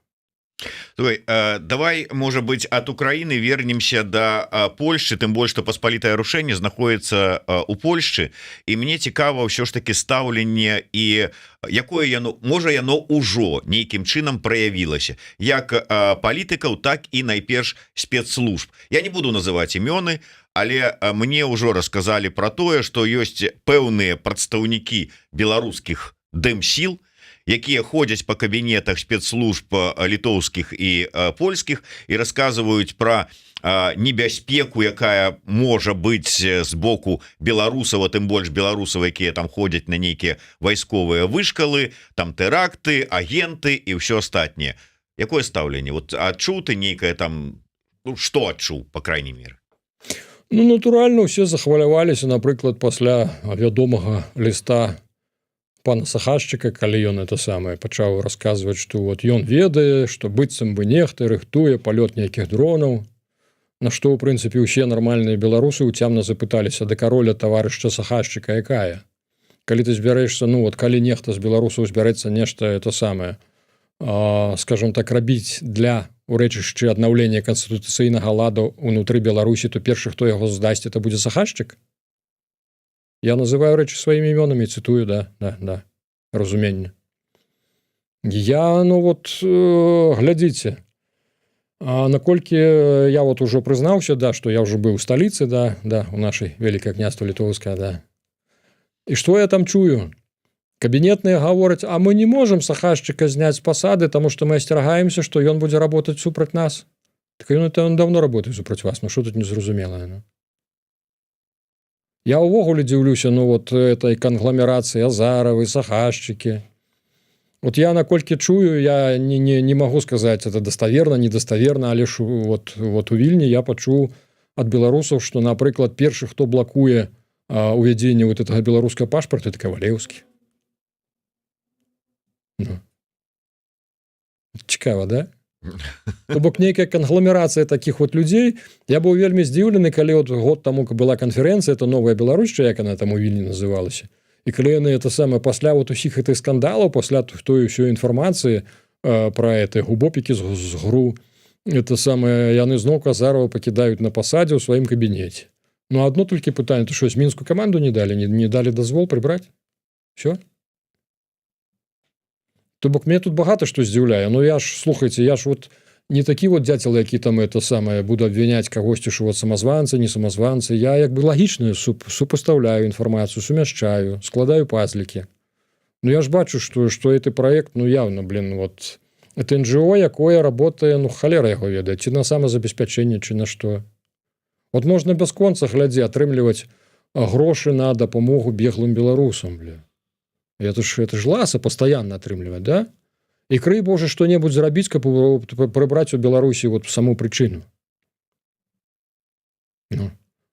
Слухай, давай, может быть, от Украины вернемся до Польшчы, тым больш что «Паспалітае рушэнне» знаходіцца у Польшчы, і мне цікава ўсё ж таки стаўленне і якое яно, можа, яно ўжо нейкім чынам праявілася, як палітыкаў, так і найперш спецслужб. Я не буду называть імёны, але мне ўжо рассказалі про тое, что ёсць пэўныя прадстаўнікі беларускіх дэмсіл, якія ходзяць по кабінетах спецслужб літоўскіх і польскіх і расказваюць про небяспеку, якая можа быць з боку беларусаў, а тым больш беларусаў, якія там ходзяць на нейкія вайсковыя вышкалы, там тэракты, агенты і ўсё астатняе. Якое стаўленне вот адчуў ты нейкае там, ну, что адчуў, по крайней мере? Ну, натуральна, усе захваляваліся, напрыклад, пасля вядомага ліста пана Сахашчыка, калі ён, это самое, пачаў расказваць, что вот ён ведае, что быццам бы нехта рыхтуе палёт нейкіх дронаў, на што у прынцыпе усе нармальныя беларусы уцямна запыталіся: да кароля таварышча Сахашчыка якая? Калі ты збярэшся, ну вот калі нехта з беларусаў збярэцца нешта, это самое, скажем так, рабіць для урэчышчы аднаўлення канстытуцыйнага ладу унутры Беларусі, то першы, хто яго здасць, это будзе Сахашчык. Я называю рэчы сваімі імёнамі, цытую, да, разуменне. Я, ну вот, глядзіце, наколькі я вот ужо прызнаўся, да, что я ўжо быў у сталіцы, да, у нашай Вялікае Княства Літоўскае, да. І что я там чую? Кабінетныя гавораць: «А мы не можем Сахашчыка зняць з пасады, тому что мы асцерагаемся, что ён будзе работать супраць нас». Так ён, это он давно работает супраць вас. Ну что тут незразумелае? Ну? Я увогуле дзіўлюся, ну, вот этой кангламерацыі: Азаравы, Сахашчыкі. Вот я наколькі чую, я не могу сказать, это даставерна, недаставерна, але ж вот у Вільні я пачуў ад беларусаў, что, напрыклад, першы, хто блакуе увядзенне вот этого беларускага пашпарта, это Кавалеўскі. Ну. Цікава, да? То бок нейкая кангламерацыя таких вот людзей. Я быў вельмі здзіўлены, калі вот год таму была канферэнцыя, это «Новая Беларусь», як она там у Вільні называлася, і калі яны это самое, пасля вот усіх гэтых скандалаў, пасля той ўсёй інфармацыі про это губопікі з ГРУ, это самое, яны зноў Азарова пакідаюць на пасадзе ў сваім кабінеце. Ну, одно толькі пытанне: то що, мінскую каманду не далі, не далі дазвол прыбраць все? То бок мне тут багата што здзіўляе. Ну я ж, слухайте, я ж вот не такі вот дятел, які там это самое, буду обвинять кагосьці, що вот самазванцы, не самазванцы. Я як бы лагічную супастаўляю інфармацыю, сумяшчаю, складаю пазлікі. Ну я ж бачу, что это проект, ну, явно, блин, вот это НГО, якое работае, ну, халера яго ведае, ці на самазабеспячэнне, ці на што. Вот можна бясконца, глядзі, атрымліваць грошы на дапамогу беглым беларусам, бля. Это ж ласа постоянно атрымліваць, да? І крый Божа что-небудзь зрабіць, каб прыбраць у Беларусі вот саму прычыну. Ну.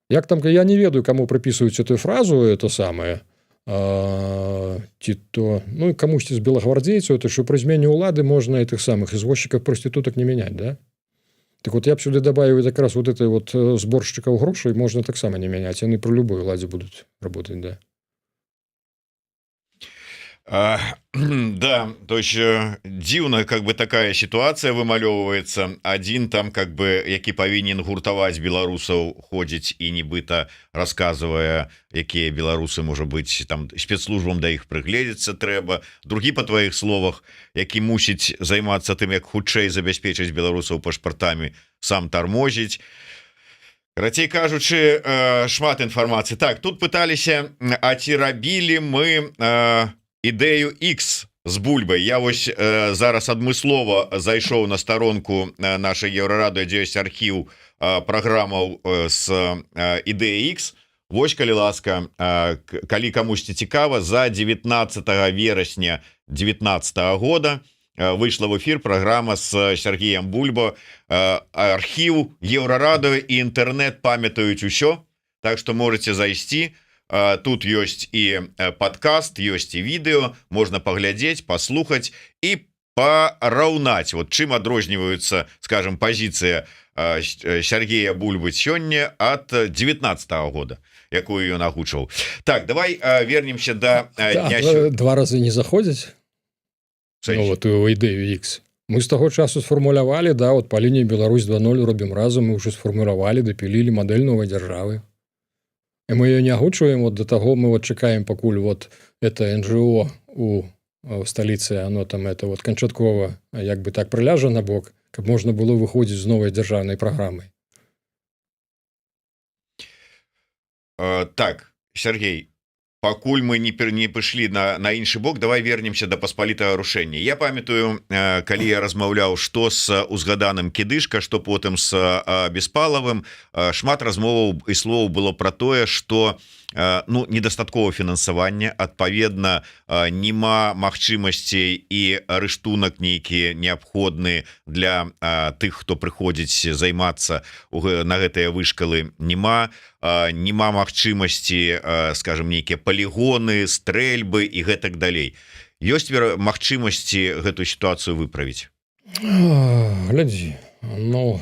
Як там, я не ведаю, кому прыпісваюць эту фразу, это самое, ці то, ну, камусьці з белагвардзейцаў, это що пры змене ўлады можна этих самых извозчиков, проституток не менять, да? Так вот, я б сюды добавил как раз вот это вот сборщиков грошай можно таксама не менять, яны пры любой уладзе будут работать, да. Да, то есть дзіўна, как бы такая ситуация вымалёўваецца: один там, как бы, які павінен гуртаваць беларусаў, ходзіць і нібыта рассказывае, якія беларусы, можа быть, там спецслужбам да іх прыгледзецца трэба, другі, по твоих словах, які мусіць займацца тым, як хутчэй забяспечыць беларусаў пашпартамі, сам тармозіць. Карацей кажучы, шмат інфармацыі. Так, тут пыталіся, а ці рабілі мы ідэю X з Бульбай? Я вось зараз адмыслова зайшоў на старонку нашай Еўрарадыё, дзе ёсць архіў праграмаў з ідэі X. Вось, калі ласка, калі камусьці цікава, за 19 верасня 19 -го года выйшла в эфир праграма с Сергеем Бульба. Архіў Еўрарадыё і інтэрнет памятаюць усё, так что можете зайсці. Тут ёсць і падкаст, ёсць і відэо, можна паглядзець, паслухаць і параўнаць, вот чым адрозніваюцца, скажем, пазіцыя Сергея Бульбы сёння ад 19 -го года, якую ён агучыў. Так, давай вернемся до Да, два разы не заходзіць. Ну, вот у ідэю X мы з таго часу сфармулявалі, да, вот по лініі Беларусь 2.0 робім разам, мы уже сфармулявалі, дапілілі мадэль новай дзяржавы. І мы ее не агучваем вот до таго, мы вот чакаем, пакуль вот это НГО у сталіцы, оно там это вот канчаткова як бы так прыляжа на бок, каб можна было выходзіць з новай дзяржаўнай праграмай. Так, Сергей, пакуль мы не пайшлі на іншы бок, давай вернемся до паспалітага рушэння. Я памятаю, калі я размаўляў што с узгаданым Кідышка, что потым с Беспалавым, шмат размоваў і слоў было про тое, что, ну, недастаткова фінансавання, адпаведна, няма магчымасцей і рыштунак нейкі неабходны для тых, хто прыходзіць займацца на гэтыя вышкалы, няма магчымасці, скажем, нейкія палігоны, стрэльбы і гэтак далей. Ёсць магчымасці гэтую сітуацыю выправіць? Глядзі, ну,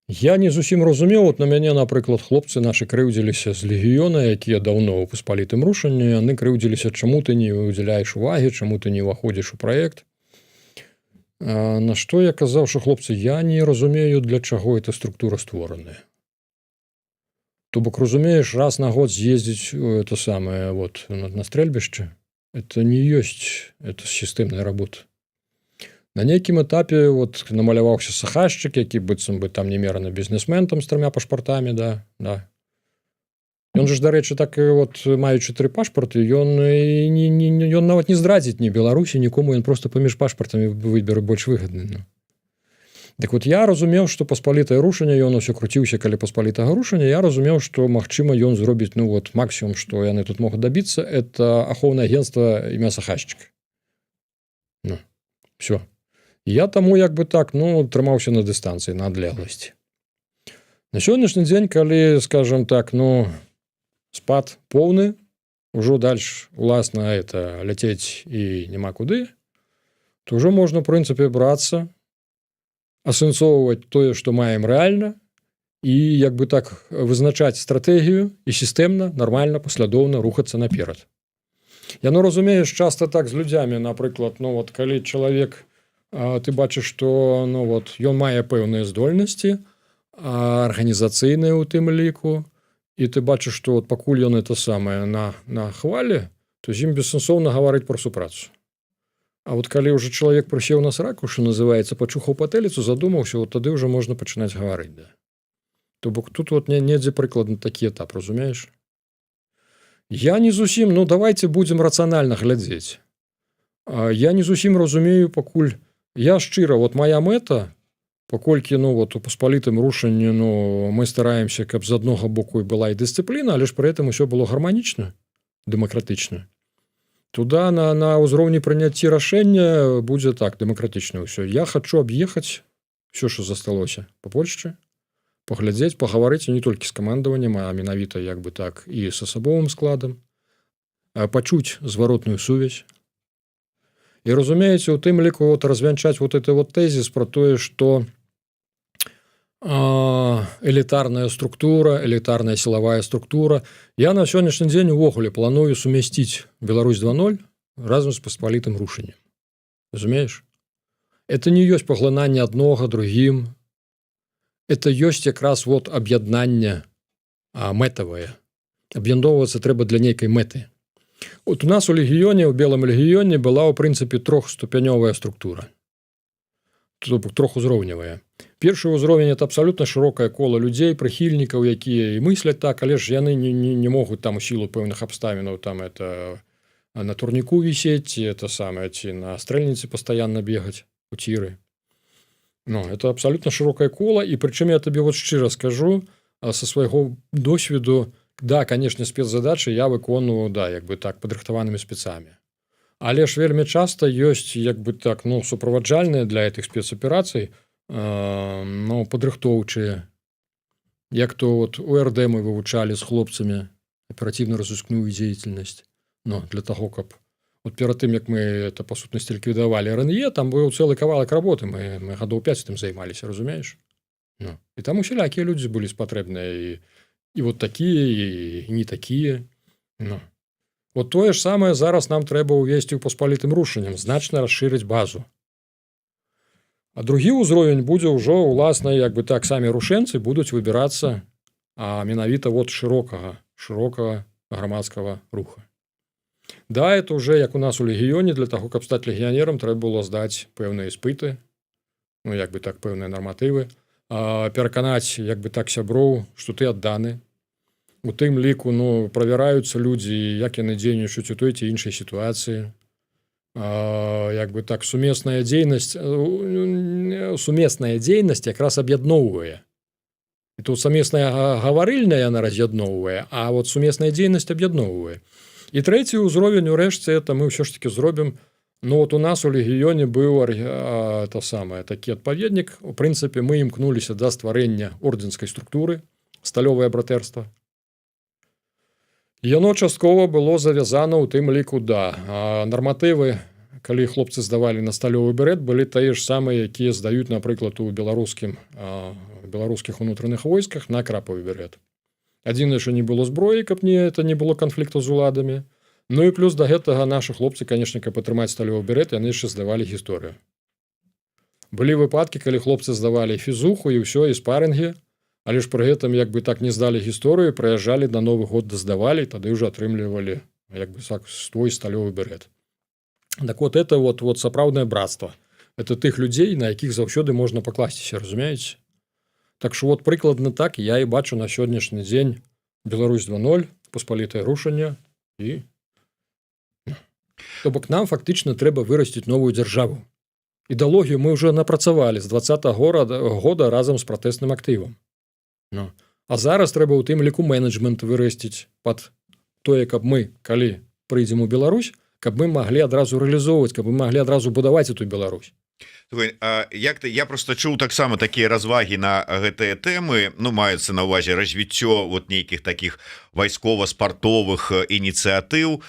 я не зусім разумеў. Вот на мяне, напрыклад, хлопцы нашы крыўдзіліся з легіёна, якія даўно ў паспалітым рушанні, яны крыўдзіліся: «Чаму ты не удзяляеш увагі, чаму ты не ўваходзіш у праект?» На што я казаў, що, хлопцы, я не разумею, для чаго эта структура створаная. То бок, разумееш, раз на год з'ездзіць это самое вот на стрэльбішча, это не ёсць это сістэмная работа. На нейкім этапе вот намаляваўся Сахашчык, які быццам бы там немераны бізнесмен там з трымя пашпартамі, да. Ён же ж, дарэчы, так вот, маючы тры пашпарты, ён не, ён нават не здрадзіць ні Беларусі, нікому, ён просто паміж пашпартамі выберу больш выгадны. Ну. Так вот, я разумеў, что «Паспалітае рушанне», ён усё круціўся каля «Паспалітага рушання», я разумеў, что, магчыма, ён зробіць, ну вот, максимум, что яны тут могуць дабіцца, это ахоўнае агентство і мясахазчык. Ну, все, я таму як бы так, ну, трымаўся на дыстанцыі, на адлегласці. На сённяшні дзень, калі, скажем так, ну, спад поўны, ўжо дальше, уласна, это ляцець і няма куды, то ўжо можна, прынцыпе, брацца асэнсоўваць тое, што маем рэальна, і як бы так вызначаць стратэгію і сістэмна, нармальна, паслядоўна рухацца наперад. Яно, разумееш, часто так з людзямі, напрыклад, ну вот, калі чалавек, ты бачыш, что, ну вот, ён мае пэўныя здольнасці, арганізацыйныя у тым ліку, і ты бачыш, что вот пакуль ён это самае на хвале, то з ім бессэнсоўна гаварыць про супрацу. А вот калі уже чалавек прысеў на сраку, что называется, пачухаў патэліцу, задумаўся, вот тады уже можна пачынаць гаварыць, да. То бок тут вот не недзе прыкладна такі этап, разумееш? Я не зусім, ну, давайте будем рацыянальна глядзець. Я не зусім разумею пакуль, я шчыра, вот моя мэта, паколькі, ну вот, у «Паспалітым рушанні, ну, мы стараемся, каб з аднога боку і была і дысцыпліна, але ж пры этом усё было гарманічна, дэмакратычна. Туда на ўзроўні прыняцці рашэння будзе так дэмакратычна ўсё. Я хочу аб'ехаць все, что засталося по Польшчы, паглядзець, пагаварыць не толькі з камандаваннем, а менавіта як бы так і с асабовым складам, пачуць зваротную сувязь і, разумееце, у тым ліку вот развянчаць вот это вот тэзіс про тое, что элітарная структура, элітарная сілавая структура. Я на сённяшні дзень увогуле планую сумясціць «Беларусь 2.0» разам з «Паспалітым рушаннем», разумееш? Это не ёсць паглынанне аднога другім, это ёсць якраз вот аб'яднанне мэтавае. Аб'ядноўвацца трэба для нейкай мэты. Вот у нас у легіёне, у «Белым легіёне» была ў прынцыпе трохступянёвая структура, то бок трохузроўневая. Першы ўзровень — это абсалютна шырокае кола людзей, прыхільнікаў, якія і мысляць так, але ж яны не могуць там у сілу пэўных абставінаў там это на турніку вісець, это самае, ці на стрэльніцы пастаянна бегаць у ціры. Ну, это абсалютна шырокае кола, і прычым я табе вот шчыра скажу са свайго досведу: да, конечно, спецзадачы я выконваю, да, як бы так, падрыхтаванымі спецамі, але ж вельмі часта ёсць як бы так, ну, суправаджальныя для этих спецаперацый, ну, падрыхтоўчыя, як то вот УРД мы вывучалі з хлопцамі, оперативно-разыскную деятельность. Но для того, каб вот перад тым, як мы это, па сутнасці, ліквідавалі РНЕ, там быў цэлы кавалак работы, мы гадоў 5 тым займаліся, разумееш? Ну, і там усялякія людзі былі спатрэбныя, і вот такія, і не такія. Ну. Вот тое ж самае зараз нам трэба ўвесці ў «Паспалітым рушаннем», значна расшырыць базу. А другі ўзровень будзе ўжо уласна як бы так, самі рушэнцы будуць выбірацца, менавіта вот шырокага грамадскага руха. Да, это уже як у нас у легіёне: для таго, каб стаць легіянерам, трэба было здаць пэўныя іспыты, ну, як бы так, пэўныя нарматывы, пераканаць як бы так сяброў, што ты адданы. У тым ліку, ну, правяраюцца людзі, як яны дзейнічаюць у той ці іншай сітуацыі. Як бы так, сумесная дзейнасць якраз аб'ядноўвае. І тут сумесная гаварыльня, яна раз'ядноўвае, а вот сумесная дзейнасць аб'ядноўвае. І трэці ўзровень, урэшце, это мы ўсё ж таки зробім. Ну вот, у нас у легіёне быў то самае такі адпаведнік. У прынцыпе, мы імкнуліся да стварэння ордзенскай структуры, «Сталёвае братэрства». Яно часткова было завязана ў тым ліку, да, нарматывы, калі хлопцы здавалі на сталёвы берет, былі тыя ж самыя, якія здаюць, напрыклад, у беларускіх унутраных войсках на крапавы берет. Адзінае, що не было зброі, каб не это не было канфлікту з уладамі. Ну і плюс да гэтага наши хлопцы, конечно, каб атрымаць сталёвы берет, яны яшчэ здавалі гісторыю. Былі выпадкі, калі хлопцы здавалі фізуху і ўсё, і спарынгі, але ж пры гэтым як бы так не здалі гісторыю, прыязджалі на Новы год, даздавалі, тады ўжо атрымлівалі як бы так свой сталёвы берет. Так вот, это вот сапраўднае братство, это тых людзей, на якіх заўсёды можна пакласціся, разумееце? Так что вот прыкладна так я і бачу на сённяшні дзень. Беларусь 2.0, паспалітае рушанне. І то бок нам фактычна трэба вырасціць новую дзяржаву. Ідэалогію мы уже напрацавалі з 20 -го года разам з пратэсным актывам. Ну. А зараз трэба ў тым ліку менеджмент вырасціць под тое, каб мы, калі прыйдзем у Беларусь, каб мы маглі адразу рэалізоўваць, каб мы маглі адразу будаваць эту Беларусь. Слухай, а як ты, я просто чуў таксама такія развагі на гэтыя тэмы, ну, маюцца на увазе развіццё вот нейкіх таких вайскова-спартовых ініцыятыў.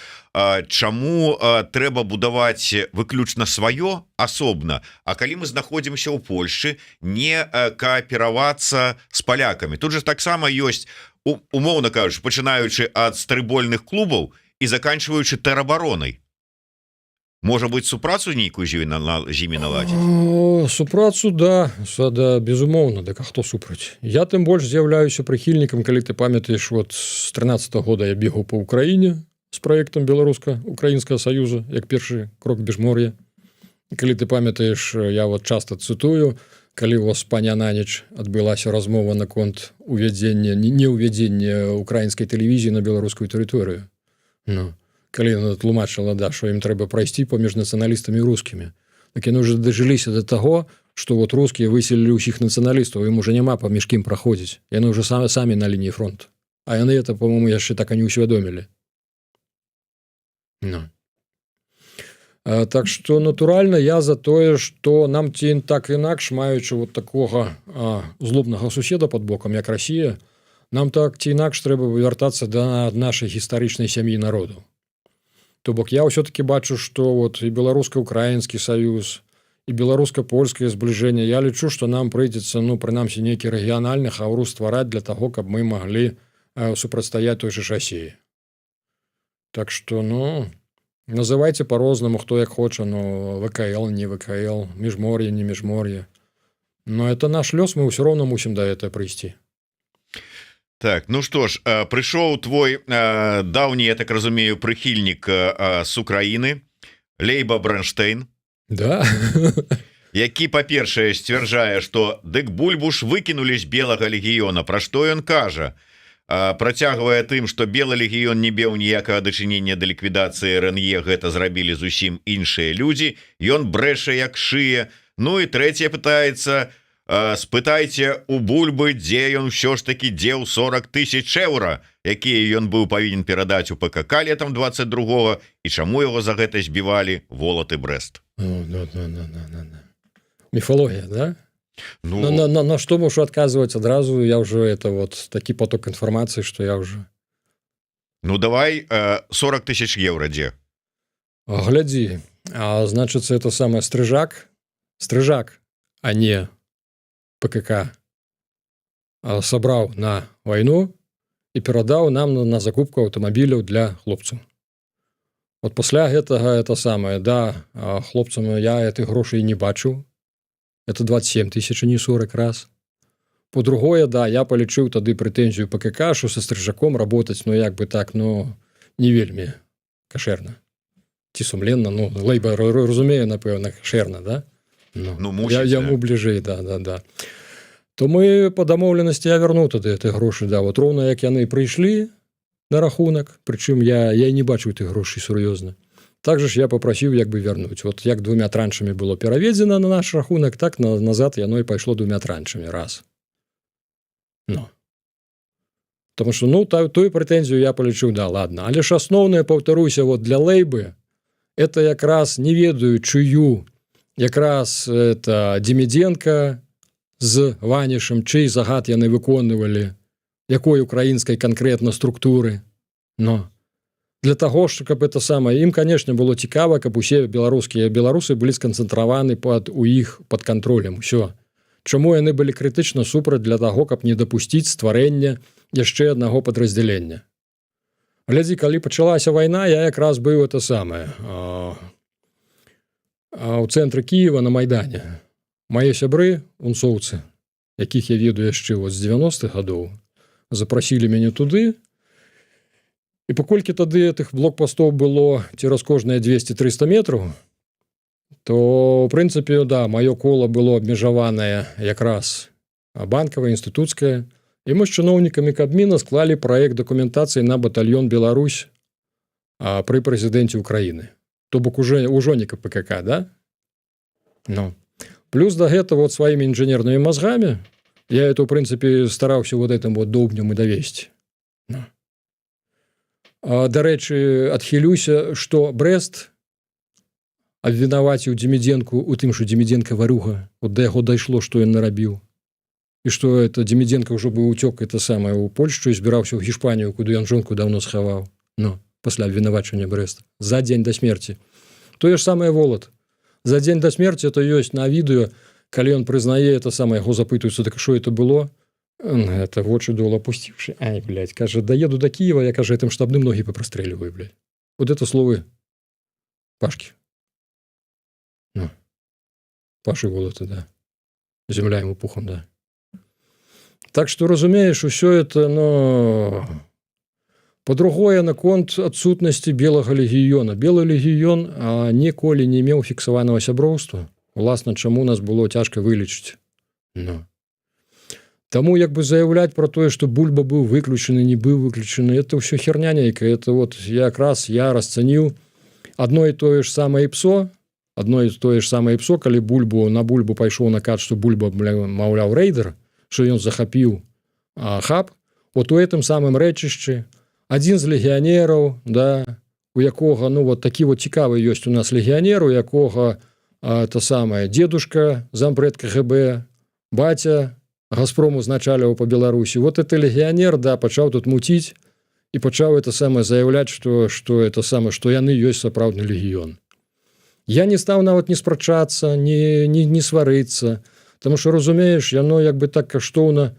Чаму трэба будаваць выключна сваё асобна, а калі мы знаходзімся ў Польшчы, не кааперавацца з палякамі? Тут же таксама ёсць, умоўна кажучы, пачынаючы ад стрыбольных клубаў і заканчваючы тэрабаронай, можа быть, супрацу нейкую з імі наладзіць? Супрацу, да, безумоўна. Дык а хто супраць? Я тым больш з'яўляюся прыхільнікам, калі ты памятаеш, вот з 13 -го года я бегаў по Украіне з праектам беларуска-украінскага саюза як першы крок бежмор'я. Калі ты памятаеш, я вот часто цытую, калі у вас, паня Наніч, адбылася размова наконт увядзення, не ўвядзення украінскай тэлевізіі на беларускую тэрыторыю. Ну, калі яна тлумачыла, да, що ім трэба прайсці паміж нацыяналістамі і рускімі. Так яны уже дажыліся до таго, что вот рускія выселілі ўсіх нацыяналістаў, ім уже няма паміж кім праходзіць, яны уже самі на лініі фронта. А яны это, по-моему, яшчэ так і не ўсвядомілі. Ну. Так что, натуральна, я за тое, что нам ці так інакш, маючы вот такога злобнага суседа под бокам, як Россия, нам так ці інакш трэба вяртацца да нашай гістарычнай сям'і народу. То бок я ўсё-таки бачу, что вот і беларуска-украінскі саюз, і беларуска-польскае збліжэнне, я лічу, что нам прыйдзецца, ну, прынамсі нейкі рэгіянальны хаўру ствараць для таго, каб мы маглі супрацьстаяць той же России. Так что, ну, называйте по-рознаму, хто як хоча, но ВКЛ, не ВКЛ, Міжмор'е, не Міжмор'е, но это наш лёс, мы ўсё роўно мусім да это прыйсці. Так, ну что ж, прыйшоў твой даўні, я так разумею, прыхільнік с Украіны Лейба Бранштейн. Да. Які, па-першае, сцвярджае, что дык Бульбу ж выкінулі з Белага легіёна, пра што ён кажа, працягвае тым, что Белы легіён не меў ніякага дачынення да ліквідацыі РНЕ, гэта зрабілі зусім іншыя людзі, ён брэша як шые. Ну і трэцяе, пытаецца: спытайце у Бульбы, дзе ён ўсё ж таки дзеў 40 тысяч еўра, якія ён быў павінен перадаць у ПКК летом 22, і чаму яго за гэта збівалі Волат і Брест? Ну, да. Міфалогія, да? Ну, на что мушу адказваць адразу, я ўжо это вот такі поток інфармацыі, что я уже Ну давай, 40 тысяч евро дзе? Глядзі, значыцца, это самое, Стрыжак, а не ПКК, сабраў на вайну і перадаў нам на закупку аўтамабіляў для хлопцаў. Вот пасля гэтага, это самое, да, хлопцам я этих грошай не бачыў. Это 27 тысяч, не 40, раз. По-другое, да, я палічыў тады прэтэнзію ПКК, что со Стрыжаком работать, ну, як бы так, но не вельмі кашэрна ці сумленна. Ну, Лейба разумее, напэўна, кашэрна, да? Ну, Ну, мусіць, я, яму да. бліжэй, да. То мы по дамоўленасці, я вярнуў тады эти грошы, да, вот роўна як яны прыйшлі на рахунак, прычым я і не бачыў тых грошай сур'ёзна. Также ж я попросіў як бы вярнуць. Вот як двумя траншамі было пераведзена на наш рахунак, так назад яно і пайшло двумя траншамі, раз. Ну. Потому что, ну, тую прэтэнзію я палічыў, да, ладно. Але ж асноўнае, паўтаруся, вот для Лейбы это якраз не ведаю чую, якраз это Демиденко з Ванішем, чый загад яны выконвалі, якой украінскай канкрэтна структуры. Но для того, что каб это самое, ім, конечно, было цікава, каб усе беларускія беларусы былі сканцэнтраваны под у іх под контролем. Усё. Чаму яны былі крытычна супраць? Для таго, каб не дапусціць стварэння яшчэ аднаго падраздзялення. Глядзі, калі пачалася вайна, я якраз быў, это самое, у цэнтры Киева на Майдане. Мае сябры унсоўцы, якіх я ведаю яшчэ вот з 90-х гадоў, запрасілі мяне туды. І паколькі тады тых блокпастоў было цераз кожныя 200-300 метраў, то, в прынцыпе, да, маё кола было абмежаванае якраз Банкавая, Інстытуцкая. І мы з чыноўнікамі Кабміна склалі праект дакументацыі на батальён Беларусь пры прэзідэнце Украіны. То бок уже ўжо не КПКК, да? Ну. Плюс до гэтага вот сваімі інжынернымі мозгами я это, в принципе, стараўся вот этим вот довбнем і давесці. Ну. Дарэчы, адхілюся, что Брест абвінаваціў Дземідзенку у тым, что Дземідзенка варуга. Вот да яго дайшло, што ён нарабіў. І что это Дземідзенка ўжо быў уцёк, это самое, у Польшчу і збіраўся ў Гішпанію, куды ён жонку давно схаваў. Но пасля абвінавачвання Бреста за дзень да смерти. Тое ж самае Волат. За дзень да смерти, это ёсць на відэо, калі ён прызнае, это самое, яго запытаюцца: «Так что это было?» Это вочы дол опусціўшы: «Ай, блядь, — кажа, — доеду до Киева, я, — кажа, — этим штабным ноги попростреливаю, блядь». Вот это словы Пашки. Ну. Паши Волота, да. Земля ему пухом, да. Так что, разумееш, усё это, но... Па-другое, наконт адсутнасці Белага легіёна. Белы легіён ніколі не меў фіксаванага сяброўства. Уласна, чаму нас было цяжка вылічыць. Но. Таму як бы заяўляць про тое, что Бульба быў выключаны, не быў выключаны, это ўсё херня нейкая. Это вот якраз я расцаніў одно і тое ж самае ІПСО, одно і тое ж самае ІПСО, калі Бульбу на Бульбу пайшоў накат, что Бульба, маўляў, рэйдер, что ён захапіў хаб. Вот у этом самым рэчышчы один з легіянераў, да, у якога, ну, вот такі вот цікавы ёсць у нас легіянер, у якога то самое дедушка зампред КГБ, батя Газпром узначаліў по Беларусі. Вот это легіянер, да, пачаў тут муціць і пачаў это самое заявляць, что это самое, что яны ёсць сапраўдны легіён. Я не стаў нават не спрачацца, не сварыцца, потому что, разумееш, яно як бы так каштоўна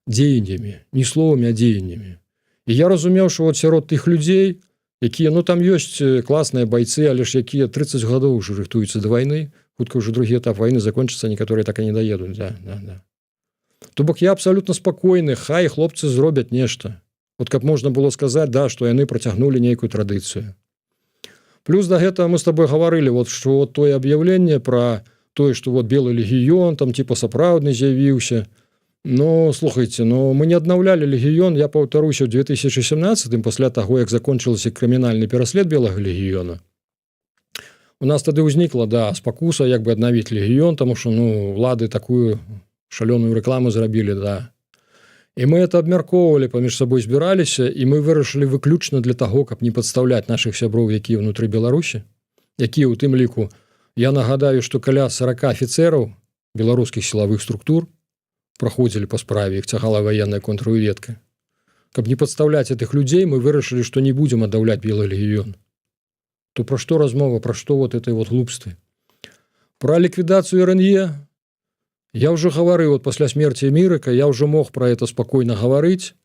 дзеяннямі, не словамі, а дзеяннямі. І я разумеў, что вот сярод тых людзей, якія, ну, там ёсць класныя байцы, але ж якія 30 гадоў уже рыхтуюцца да вайны, хутка ўжо другі этап войны закончыцца, некаторыя так і не даедуць. Да. То бок я абсолютно спакойны, хай хлопцы зробяць нешта, вот каб можна было сказаць, да, что яны працягнулі нейкую традыцыю. Плюс до гэтага мы с тобой гаварылі, вот что вот тое аб'яўленне про тое, что вот Белы легіён там типа сапраўдны з'явіўся. Но слухайте, но мы не аднаўлялі легіён. Я паўтаруся, в 2017, пасля таго, як закончылася крымінальны пераслед Белага легіёна, у нас тады ўзнікла, да, спакуса як бы аднавіць легіён, тому что, ну, улады такую шалёную рэкламу зрабілі, да. І мы это абмяркоўвалі, паміж сабой збіраліся, і мы вырашылі выключна для таго, каб не падстаўляць наших сяброў, якія ўнутры Беларусі, якія у тым ліку, я нагадаю, что каля 40 афіцераў беларускіх сілавых структур праходзілі па справе, іх цягала военная контрвыведка. Каб не падстаўляць этих людзей, мы вырашылі, что не будем аднаўляць Белы легіён. То пра што размова, пра што вот этой вот глупствы? Про ліквідацыю РНЕ я уже гаварыў. Вот пасля смерти Мірыка я уже мог про это спокойно гаварыць.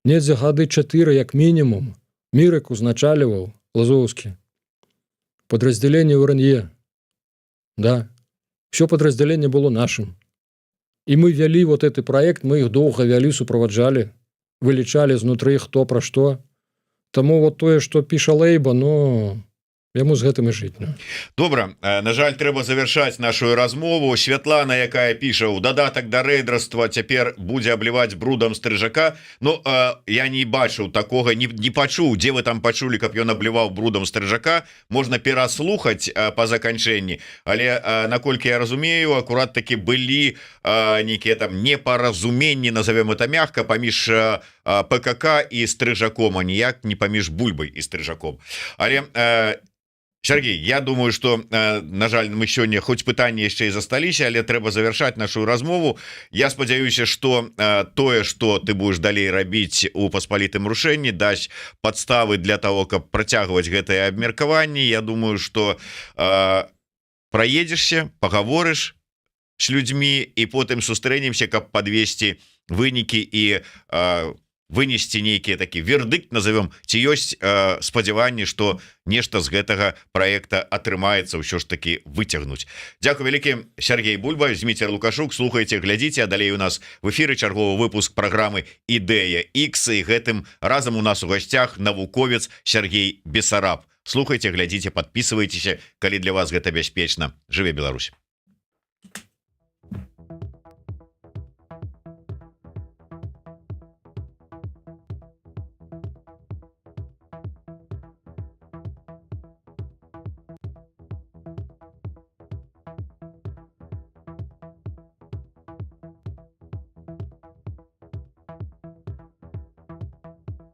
Недзе гады 4 як мінімум Мірык узначальваў, Лазоўскі, подраздзяленне РНЕ, да, все подраздзяленне было нашим, і мы вялі вот этот проект, мы их доўга вялі, суправаджалі, вылічалі знутры, хто пра што. Таму вот тое, что піша Лейба, но яму з гэтым і жыць, ну. Добра, на жаль, трэба завершаць нашу размову. Святлана, якая піша: «У дадатак да рэйдарства цяпер будзе абліваць брудам Стрыжака». Ну, я не бачыў такога, не пачуў, дзе вы там пачулі, каб ён абліваў брудам Стрыжака. Можна пераслухаць по заканчэнні, але наколькі я разумею, акурат таки былі нейкія там непаразуменні, назовем это мягко, паміж ПКК і Стрыжаком, а ніяк не паміж Бульбай і Стрыжаком. Але, Сергей, я думаю, что на жаль, мы сёння, хоць пытанні яшчэ і засталіся, але трэба завершаць нашу размову. Я спадзяюся, что тое, что ты будешь далей рабіць у Паспалітым рушэнні, дасць падставы для того, каб працягваць гэтае абмеркаванне. Я думаю, что праедзешся, пагаворыш с людзьмі, і потым сустрэнемся, каб подвесці вынікі і вынесці нейкія такі вердыкт, назовем, ці ёсць спадзяванні, что нешта з гэтага проекта атрымаецца ўсё ж таки выцягнуць. Дзякуй вялікі. Сергей Бульба, Зміцер Лукашук. Слухайте, глядзіце, а далей у нас в эфиры чарговы выпуск программы «Ідэя X», і гэтым разам у нас у гасцях навуковец Сергей Бессараб. Слухайте, глядзіце, подписывайтесь, калі для вас гэта бяспечна. Жыве Беларусь!